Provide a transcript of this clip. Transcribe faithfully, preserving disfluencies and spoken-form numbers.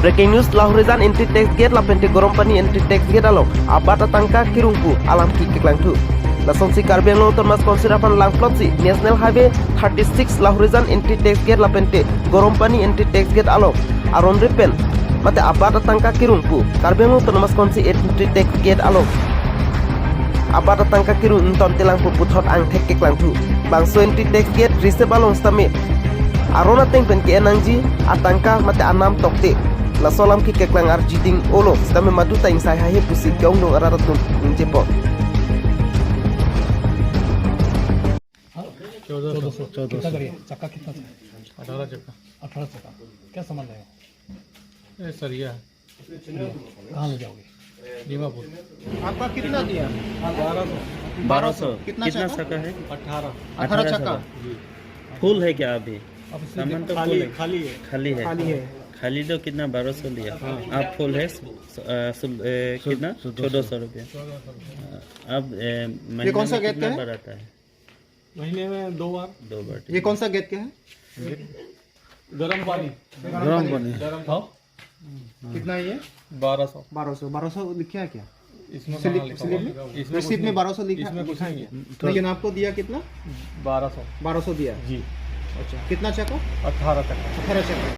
Breaking news, Lahorijan entry tax gate lapente Gorompani entry tax gate along abat atangka kirung pu alam keklangthu. Lasonsi Karbi Anglong Autonomous Council aphan langplotsi National Highway thirty-six Lahorijan entry tax gate lapente Gorompani entry tax gate along aron repen mate abat atangka kirung pu Karbi Anglong Autonomous Council entry tax gate along abat atangka kirung ingtontelang pu puthot angthek keklangthu. Bangso entry tax gate reserve along sitame aron ateng pen ke-en nangji, atangka mate anam tokte. Laso alam keklang arjiding olo sitame madu ta ingsai haihe pusi ke-ongdung arat atum ningjepon. चौदह सौ। चौदह सौ। कितना करिए? चक्का कितना था? अठारह चक्का। अठारह चक्का। क्या सामान लाए हो? ये सरिया है। कहाँ ले जाओगे? दीमापुर। आपका कितना दिया? बारह सौ। बारह सौ। कितना कितना चक्का? चक्का है? अठारह। अठारह चक्का। फुल है क्या अभी? अब इसमें सामान तो खाली फुल है। खाली है। खाली है। खाली है। खाली तो कितना, बारह सौ लिया। आप फुल है स- अ, सुल- ए, कितना? चौदह सौ रुपया। अब ए, महीने कौन सा में गैस कितना का है? बार आता है? महीने में दो बार। दो बार। ये कौन सा गेट का है? गर्म पानी। गरम पानी। गर्म था। कितना है ये? बारह सौ। बारह सौ। बारह सौ लिखा है क्या? इसमें स्लिप- कहाँ लिखा स्लिप हुआ में? है? इसमें कुछ रिसिप्ट में नहीं। बारह सौ लिखा इसमें कुछ लिखा है नहीं क्या? लेकिन आपको दिया कितना? बारह सौ। बारह सौ दिया। जी। अच्छा, कितना चक्का? अठारह तक। अठारह चक्का।